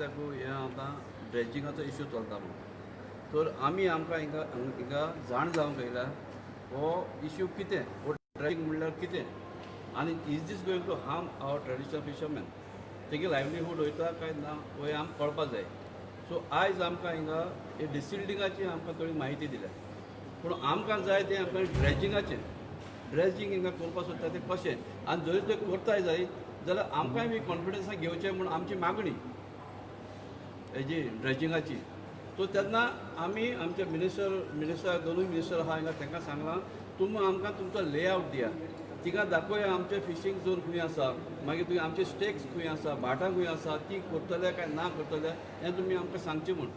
कित्याक हें आतां ड्रेजिंगाचो इश्यू चलता म्हणून तर आमी आमकां हिंगा हिंगा जाण जावंक येयला हो इश्यू कितें, हो ड्रेजिंग म्हणल्यार कितें आनी is this going to harm our traditional fishermen, तेगे लायवलीहूड वयता काय ना हो आमकां कळपा जाय. सो आयज आमकां हिंगा हे डिसिल्डिंगाची आमकां थोडी म्हायती दिल्या, पूण आमकां जाय तें आमकां ड्रेजिंगाचें. ड्रेजिंग हिंगा करपाक सोदता तें कशें आनी जरी तें करताय जायत जाल्यार आमकांय बी कॉन्फिडन्सान घेवचें म्हूण आमची मागणी हेजी ड्रेजिंगाची. सो तेन्ना आमी आमचे मिनिस्टर दोनूय मिनिस्टर आहा हिंगा, तांकां सांगलां तुमी आमकां तुमचो लेआवट दिया, तिका दाखोवया आमचे फिशींग झोन खंय आसा, मागीर तुमी आमचे स्टेक्स खंय आसा, भाटां खंय आसा, ती करतले काय ना करतले हें तुमी आमकां सांगचें म्हूण.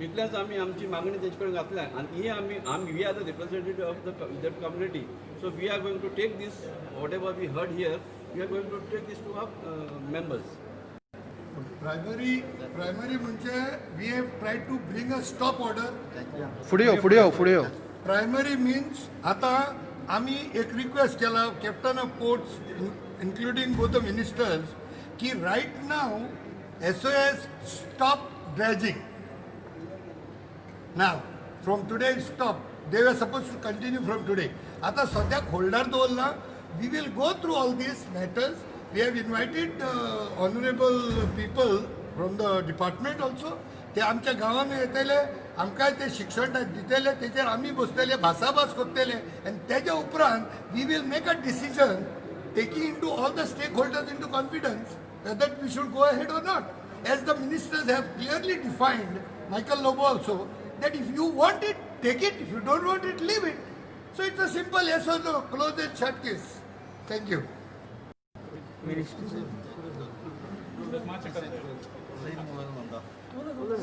इतलेंच आमी आमची मागणी तेजे कडेन घातल्या आनी ही आमी आमी we are the representative of the that community, so we are going to take this, whatever we heard here, we are going to take this to our members. Primary म्हणजे we have try to bring a stop order. फुडें यो, फुडें यो, फुडें यो. Primary means आतां आमी एक रिक्वेस्ट केला captain of ports, including both the ministers, की right now SOS stop dredging. Now from today stop. They were suppose to continue from today. आतां सद्याक होल्डार दवरला. We will go through all these matters. We have invited honourable people from the department also. ते आमच्या गांवांत येतले, आमकांय ते शिक्षण दितले, तेचेर आमी बसतले, भासाभास करतले आनी तेच्या उपरांत we will make a decision, taking into all the stakeholders into confidence, whether we should go ahead or not. As the ministers have clearly defined, Michael Lobo also, that if you want it, take it. If you don't want it, leave it. So it's a simple yes or no, close and shut case. Thank you.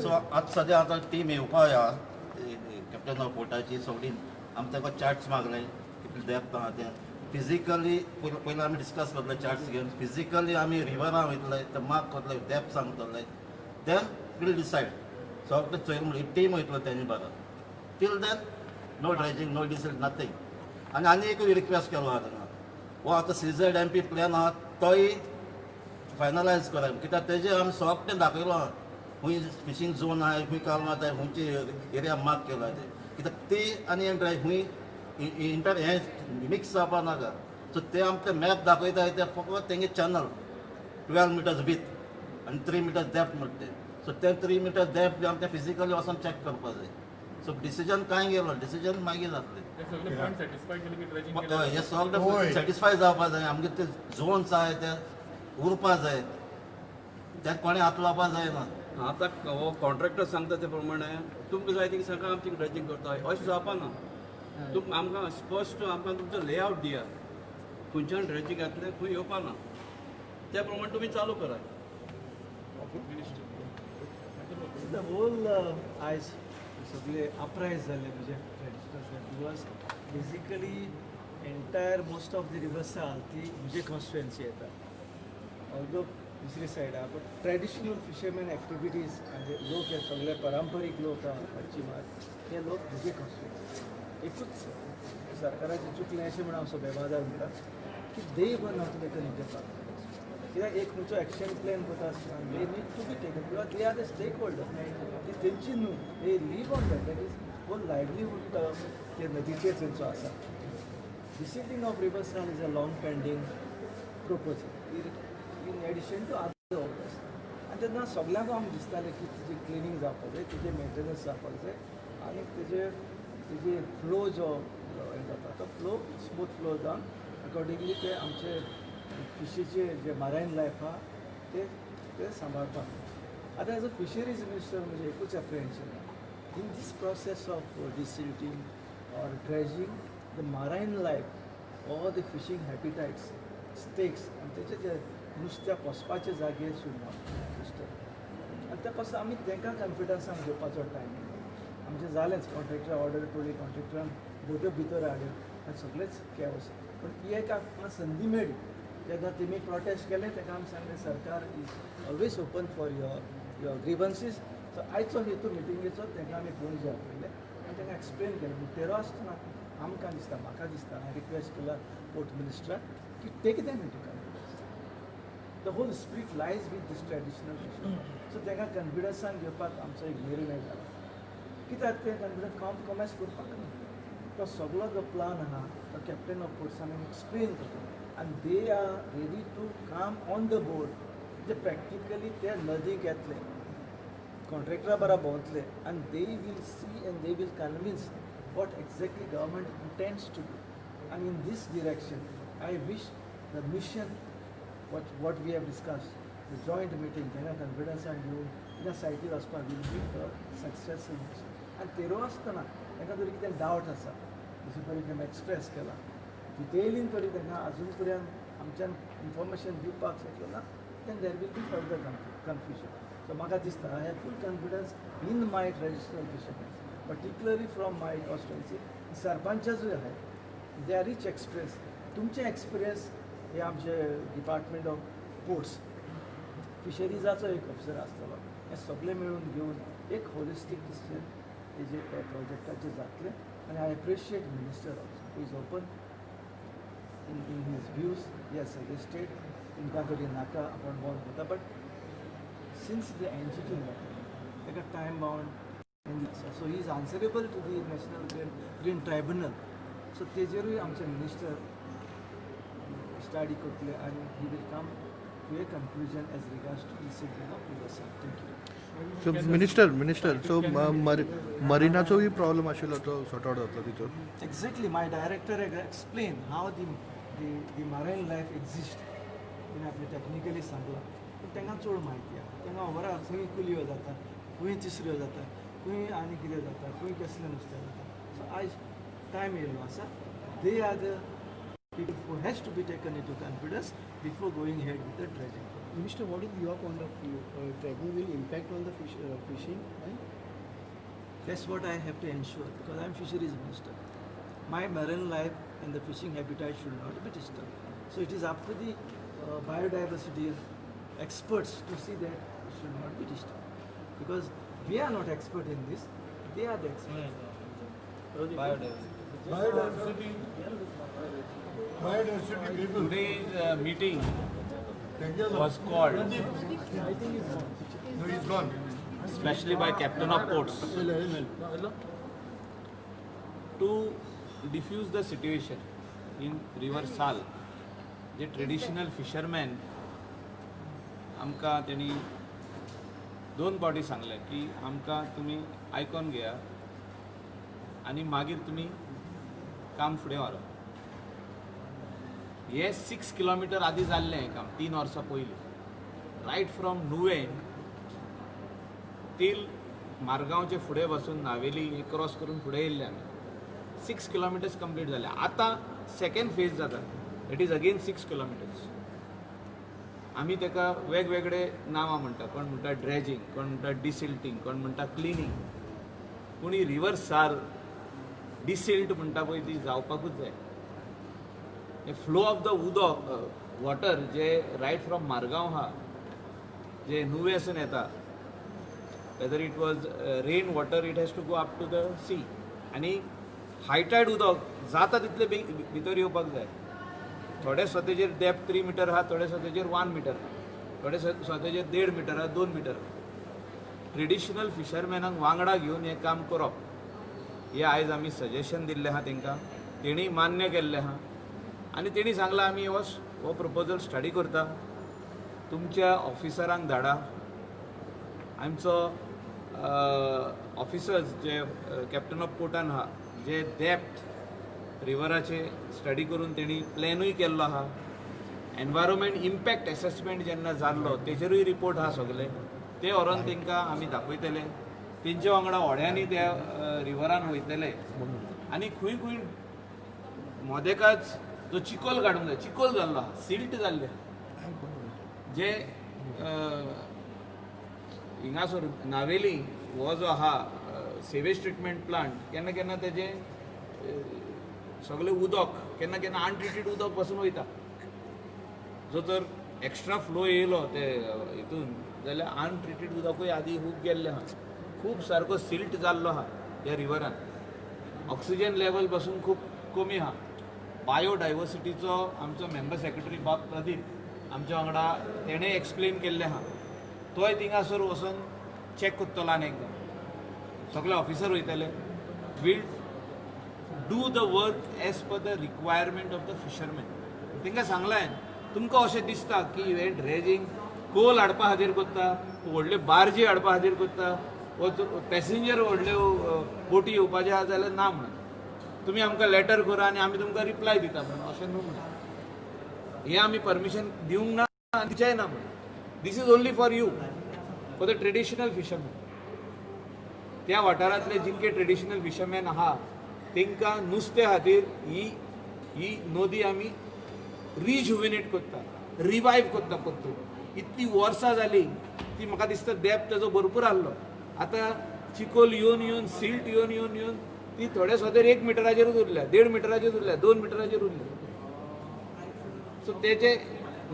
So आतां सद्या आतां team येवपा या captain of पोर्टाची सगळी. आमी ताका charts मागले, कितले depth आहा तें फिजिकली. पयलीं पयलीं आमी डिस्कस करतले, चार्ट्स घेवन फिजिकली आमी रिवरा वयतले, ते मार्क करतले, डेप्थ सांगतले, then we'll decide. सगळें चोयल म्हणल्यार टीम वयतलो तेणी बरो. Till then, no dredging, no desilt, nothing. आनी आनी एक रिक्वेस्ट केलो आहा तांकां, हो आतां सीझेडएमपी प्लॅन आहा तोय फायनलायज करा, कित्याक तेजेर आमी सगळें दाखयलो आहा, खंय फिशींग झोन आहा, खंय कालवां आहा, खंयची एरिया मार्क केला ते, कित्याक ती आनी ड्राय खंय इंटर हें मिक्स जावपा नाका. सो ते आमकां मॅप दाखयता ते फकत तेंगे चॅनल 12 मिटर्स विथ आनी 3 मिटर्स डेप्थ म्हणटा ते. सो ते 3 मिटर्स डेप्थ बी आमकां फिजिकली वचोन चॅक करपा जाय. सो डिसिजन कांय गेलो, डिसिजन मागीर जातलें. ते सगळे पॉयंट सॅटिस्फाय केले की ड्रेजिंग? हय, हे सगळे होय. सॅटिस्फाय जावपा जाय. आमगे ते झोन्स आहाय ते उरपा जाय, ते कोणें हात लावपा जायना. आतां हो कॉन्ट्रॅक्टर सांगता ते प्रमाणे तुमकां जाय तितकें सांगा, आमची ड्रेजिंग करता अशें जावपा ना. तुम आमकां स्पश्ट आमकां तुमचो लेआवट दिया, खंयच्यान ड्रेजिंग घातलें, खंय येवपा ना, त्या प्रमाणे तुमी चालू करात. The whole आयज सगळे अपरायज जाल्ले म्हणजे traditional, because basically entire most of the River Sal ती म्हजे कॉन्स्टिट्युएन्सी येता, ऑल्दो दुसरी सायड आहा, बट ट्रेडिशनल फिशरमॅन एक्टिविटीज म्हणजे लोक हे सगळे पारंपरीक लोक आहा, मच्छीमार, हे लोक म्हजे कॉन्स्टिट्युएन्सी. एकूच सरकाराचें चुकलें अशें म्हणून हांव बेबाजार म्हणटा की they were not taken in the, कित्याक एक खंयचो एक्शन प्लॅन करता आसतना they need to be taken, because they are the stakeholder. ती तेंची न्हू, they live on that, that is whole livelihood ते नदीचेर तेंचो आसा. Desilting of River Sal is a long pending proposal in addition to other orders. आनी तेन्ना सगल्यांक आमकां दिसतालें की तिजी क्लिनींग जावपाक जाय, तिजें मेंटेनन्स जावपाक जाय आनी तेजे फ्लो जो हें जाता तो फ्लो स्मूथ फ्लो जावन अकॉर्डिंगली ते आमचे फिशीचे जे मरायन लायफ आहा ते ते सांबाळपाक. आतां एज अ फिशरीज मिनिस्टर म्हजें एकूच एप्रिहेन्शन आहा, in this process of desilting or dredging, the marine life or the fishing habitats, stakes आनी तेचे जे नुस्त्या पोसपाचे जागे should not disturb. आनी त्या पासून आमी तांकां कॉन्फिडन्सान घेवपाचो टायम आमचें जालेंच. कॉन्ट्रॅक्टर ऑर्डर पडली, कॉन्ट्रॅक्टरान बोट्यो भितर हाड्यो आनी सगळेच केवस. पूण ही एक आमकां संदी मेळ्ळी तेन्ना तेमी प्रोटेस्ट केलें, ताका आमी सांगलें, सरकार is always open for your grievances. So आयचो हेतू मिटिंगेचो, तांकां आमी पणजे आपयले आनी तांकां एक्सप्लेन केलें. पूण तेरो आसतना आमकां दिसता, म्हाका दिसता, हांवें रिक्वेस्ट केला पोर्ट मिनिस्टराक की take them into confidence. The whole spirit lies with this traditional fishermen. So तांकां कॉन्फिडन्सान घेवपाक आमचो एक निर्णय जाला. कित्याक तें कॉन्फिडन्स कॉम्प्रोमायज करपाक ना. तो सगलो जो प्लान आहा तो कॅप्टन ऑफ पोर्ट्सान एक्सप्लेन करता आनी they are ready to come on the board. म्हणजे प्रॅक्टिकली ते नदीक येतले, कॉन्ट्रॅक्टरा बरा भोंवतले आनी they will see and they will convince what exactly government intends to do. आनी in this direction I wish the mission what we have discussed, the joint meeting, तांकां कॉन्फिडन्सान घेवन त्या सायटीर वचपाक will be a successful mission. आनी तेरो आसतना तांकां जरी कितें डावट आसा, जशें पळय तें एक्सप्रेस केला डिटेलीन, तरी तांकां अजून पर्यंत आमच्यान इन्फॉर्मेशन दिवपाक शकलो ना, then there will be further confusion. So म्हाका दिसता I have full confidence in my traditional fishermen, particularly from my constituency. सरपंचाचूय आहाय, they are rich experience. तुमचें एक्सपिरियन्स हे आमचे डिपार्टमेंट ऑफ पोर्ट्स, फिशरीजाचो एक ऑफिसर आसतलो, हे सगळे मेळून घेवन एक होलिस्टीक डिसिजन हेजे प्रोजेक्टाचेर जातलें. आनी I appreciate minister also who is open in his views. He has suggested तुमकां तरी नाका आपण बंद करता, but since the NGT ताका टायम बाउंड आसा, so he is answerable to the National Green Tribunal. So तेजेरूय आमचे मिनिस्टर स्टडी करतले आनी he will come to a conclusion as regards to desilting of River Sal. Thank you. So minister, so मरिनाचोय problem आशिल्लो तो sort out जातलो तितून? Exactly, my director explained how the marine life exists. तिणें आपलें technically सांगलां, पूण तांकां चड म्हायती आहा. तांकां खबर आहा खंय कुलयो जाता, खंय तिसऱ्यो जाता, खंय आनी कितें जाता, खंय कसलें नुस्तें जाता. सो आयज टायम येयल्लो आसा, they are the people who has to be taken into confidence before going ahead with the dredging. Minister, what is your point of view? Dredging will impact on the fishing, right? That's what I have to ensure because I'm fisheries minister. My marine life and the fishing habitat should not be disturbed. So it is up to the biodiversity experts to see that it should not be disturbed. Because we are not expert in this, they are the experts. Biodiversity, biodiversity people. Today's meeting was called No, he's gone. Especially by Captain of Ports to diffuse the situation in River Sal. J traditional fisherman आमकां तेणी दोन फावटी सांगलें की आमकां तुमी आयकोन घेया आनी मागीर तुमी काम फुडें व्हरा. हे 6 किलोमिटर आदी जाल्लें हें काम 3 वर्सां पयलीं, रायट फ्रॉम नुवें टील मारगांवचे फुडें बसून नावेली हे क्रॉस करून फुडें येयल्ले आमी. 6 किलोमिटर्स कंप्लीट जाले. आतां सेकंड फेज जाता, it is again 6 kilometers. आमी ताका वेगवेगळे नांवां म्हणटा. कोण म्हणटा ड्रेजिंग, कोण म्हणटा डिसिल्टींग, कोण म्हणटा क्लिनींग. पूण ही रिवर साल डिसिल्ट म्हणटा पळय, ती जावपाकूच जाय. हे फ्लो ऑफ the उदक, वॉटर जे रायट फ्रॉम मारगांव आहा, जे नुवेसून येता, whether it was rain water, it has to go up to the sea. आनी हायटायड उदक जाता तितले भितर येवपाक जाय. थोडे स्वतेचेर डेप्थ 3 मिटर आहा, थोडे स्वतेचेर 1 मिटर आहा, थोडे स्वतेचेर 1.5 मिटर आहा, 2 मिटर आहा. ट्रेडिशनल फिशरमॅनांक वांगडा घेवन हें काम करप हें आयज आमी सजेशन दिल्लें आहा तांकां. तेणी मान्य केल्लें आहा आनी तेणी सांगलां, आमी हो प्रपोजल स्टडी करता, तुमच्या ऑफिसरांक धाडा. आमचो ऑफिसर्स जे कॅप्टन ऑफ पोर्टान आहा, जे डेप्थ रिवराचे स्टडी करून तेणी प्लॅनूय केल्लो आहा. एनवायरोमेंट इम्पॅक्ट एसेसमेंट जेन्ना जाल्लो तेजेरूय रिपोर्ट आहा. सगले ते व्हरोन तांकां आमी दाखयतले. तेंचे वांगडा व्हड्यांनी त्या रिवरान वयतले आनी खंय खंय मोदेकाच जो चिकोल काडूंक जाय, चिकोल जाल्लो आहा, सिल्ट जाल्ले जे हिंगासर नावेली हो जो आहा सेवेज ट्रिटमेंट प्लांट, केन्ना केन्ना तेजें सगळें उदक, केन्ना केन्ना अनट्रिटेड उदक पासून वयता. जो तर एक्स्ट्रा फ्लो येयलो ते हितून जाल्यार अनट्रिटेड उदकूय आदी खूब गेल्लें आहा. खूब सारको सिल्ट जाल्लो आहा ह्या रिवरान. ऑक्सिजन लेवल पासून खूब कमी आहा. बायोडायवर्सिटीचो आमचो मेंबर सेक्रेटरी बाब प्रदीप आमच्या वांगडा तेणें एक्सप्लेन केल्लें आहा. तोय थिंगासर वचोन चॅक करतलो आनी एकदां सगळे ऑफिसर वयतले, will do the work as per the requirement of the fishermen. तांकां सांगलां हांवें, तुमकां अशें दिसता की हें ड्रेजींग कोल हाडपा खातीर करता, व्हडल्यो बार्जी हाडपा खातीर करता, वो पॅसेंजर व्हडल्यो बोटी येवपाच्यो आहा जाल्यार ना म्हणून तुमी आमकां लेटर करा आनी आमी तुमकां रिप्लाय दिता म्हणून, अशें न्हू म्हणून हें आमी परमिशन दिवंक ना आनी दिवचेंय ना म्हणून. This is only for you, for the traditional fishermen. त्या वाठारांतले जितके ट्रेडिशनल फिशरमॅन आहा तांकां नुस्त्या खातीर ही ही नदी आमी रिजुविनेट करता, रिवायव करता परतून. इतली वर्सां जाली ती म्हाका दिसता डेप्थ तेजो भरपूर आहलो. आतां चिकोल येवन येवन, सिल्ट येवन येवन येवन ती थोड्या सुवातेर 1 मिटराचेरूच उरल्या, 1.5 मिटराचेर उरल्या, 2 मिटराचेर उरल्या. सो तेजे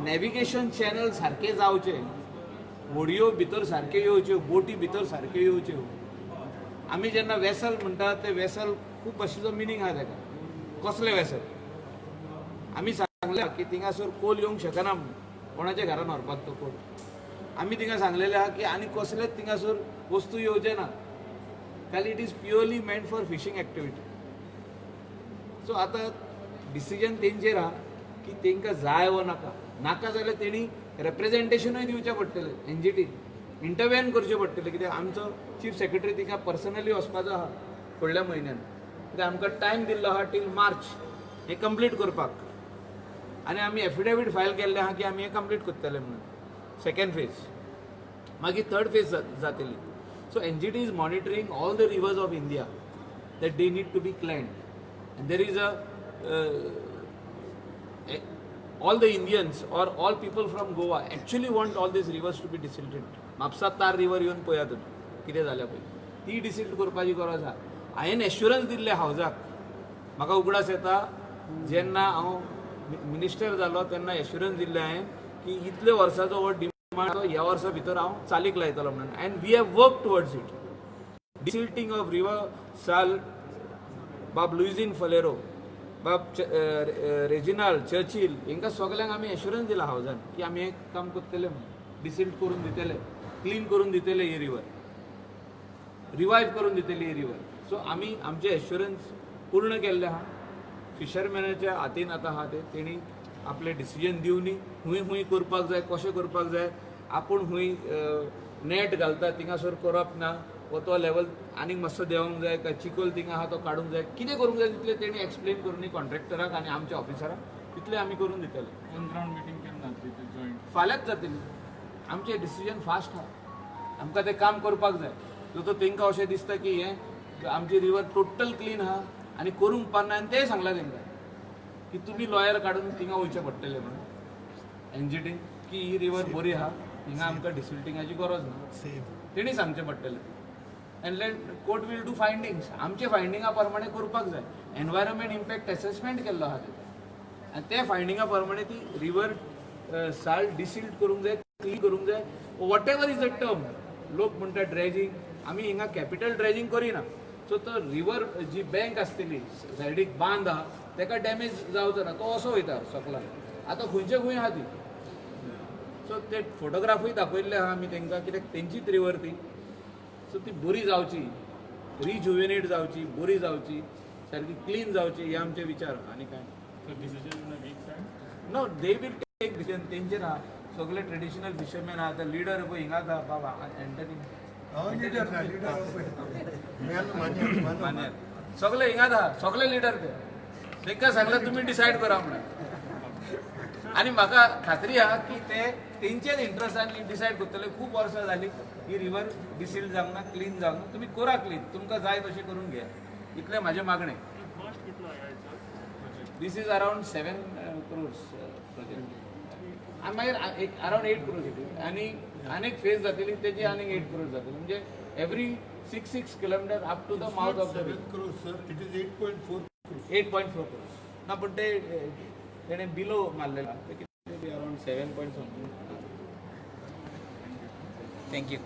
नॅविगेशन चॅनल सारके जावचे, होडयो भितर सारक्यो येवच्यो, बोटी भितर सारक्यो येवच्यो. आमी जेन्ना वेसल म्हणटा ते वेसल खूब भाशेचो मिनींग आहा तेका, कसलें वेसल. आमी सांगलें की थिंगासर कोल येवंक शकना म्हणून, कोणाच्या घरान व्हरपाक तो कोल. आमी थिंगा सांगलेलें आहा की आनी कसलेच थिंगासर वस्तू येवचे ना, खाली it is purely meant for fishing activity. So आतां डिसिजन तेंचेर आहा की तांकां जाय वो नाका. नाका जाल्यार तेणी रेप्रेजेंटेशनूय दिवचें पडटलें, एनजीटी इंटरवेन करचें पडटलें, कित्याक आमचो चीफ सेक्रेटरी तिका पर्सनली वचपाचो आहा फुडल्या म्हयन्यान, कित्याक आमकां टायम दिल्लो आहा टील मार्च हें कंप्लीट करपाक, आनी आमी एफिडेवीट फायल केल्लें आहा की आमी हें कंप्लीट करतले म्हणून सेकेंड फेज. मागीर थर्ड फेज जातली. So NGT is monitoring all the rivers of India that they need to be cleaned, and there is a all the Indians or all people from Goa actually want all these rivers to be desilted. Mapusa तार river येवन पळया तुमी कितें जाल्या पळय, ती डिसिल्ट करपाची गरज आहा. हांवें एश्युरन्स दिल्लें हावजाक, म्हाका उगडास येता जेन्ना हांव मिनिस्टर जालो तेन्ना एश्युरन्स दिल्लें हांवें की इतले वर्साचो हो डिमांड ह्या वर्सा भितर हांव चालीक लायतलो म्हणून, and we have work towards it. Desilting of river Sal, बाब लुइझीन फलेरो, बाब रेजिनाल्ड चर्चील, हांकां सगल्यांक आमी एश्युरन्स दिला हावजान की आमी हें काम करतले म्हणून, डिसिल्ट करून दितले, क्लीन करून दितले, ही रिवर रिवायव करून दितली ही रिवर. सो आमी आमचें एश्युरन्स पूर्ण केल्लें आहा. फिशरमॅनाच्या हातीन आतां आहा तें, तेणी आपलें डिसिजन दिवनी खूंय खूंय करपाक जाय, कशें करपाक जाय, आपूण खूंय नेट घालता थिंगासर करप ना, वो तो लेवल आनीक मातसो देंवोंक जाय, काय चिकोल थिंगा आहा तो काडूंक जाय, कितें करूंक जाय तितलें तेणी एक्सप्लेन करून कॉन्ट्रॅक्टराक आनी आमच्या ऑफिसराक तितलें आमी करून दितले. ऑन ग्राउंड मिटींग केन्ना जातली जॉयंट? फाल्यांच जातली. आमचें डिसिजन फास्ट आहा, आमकां तें काम करपाक जाय. सो तो तांकां अशें दिसता की हें आमची रिवर टोटल क्लीन आहा आनी करूंक पारना, आनी तेंय सांगलां तांकां की तुमी लॉयर काडून थिंगा वयचें पडटलें म्हणून एनजीटी की ही रिवर बरी आहा, हिंगा आमकां डिसिल्टिंगाची गरज ना, तेणी सांगचें पडटलें. And let court will do findings. आमचे फायंडिंगा प्रमाणे करपाक जाय. एनवायरमेंट इम्पॅक्ट एसेसमेंट केल्लो आहा तेजो, आनी ते फायंडिंगा प्रमाणे ती रिवर साल्ट डिसिल्ट करूंक जाय, क्लीन करूंक जाय, whatever is the term. लोक म्हणटा ड्रेजिंग, आमी हिंगा कॅपिटल ड्रेजिंग करिना. सो तो रिवर जी बँक आसतली, सायडीक बांद आहा, तेका डॅमेज जावचो ना, तो असो वयता सकला. आतां खंयचे खंय आहा ती. सो ते फोटोग्राफूय दाखयल्ले आहा आमी तांकां, कित्याक तेंचीच रिवर ती. सो ती बरी जावची, रिजुविनेट जावची, बरी जावची, सारकी क्लीन जावची, हे आमचे विचार, आनी काय. So decision in a week time? No, they will take decision. तेंचेर आहा. सगळे ट्रेडिशनल फिशरमॅन आहा, ते लिडर पळय हिंगाच आहा, बाबा एंटनी. हांव लिडर ना, लिडर मान्य. सगळे हिंगाच आहा, सगळे लिडर ते. तांकां सांगलें तुमी डिसायड करा म्हणून, आनी म्हाका खात्री आहा की ते तेंचेच इंट्रस्टान डिसायड करतले. खूब वर्सां जाली ही रिवर डिसिल्ट जावंक ना, क्लीन जावंक ना, तुमी करा क्लीन, तुमकां जाय तशें करून घेया, इतलें म्हाजें मागणें. कॉस्ट कितलो आहा हेचो? This is around 7 crores project आनी मागीर एक अरावंड 8 क्रोर्स येतली आनी आनीक फेज जातली तेजी आनीक 8 क्रोर्स जातली, म्हणजे every 6 6 kilometre up to the mouth of the 7 crores, sir, it is 8.4. 8.4 crores ना, पण ते तेणें बिलो मारलेलें, ते कितें around 7 point something. Thank you.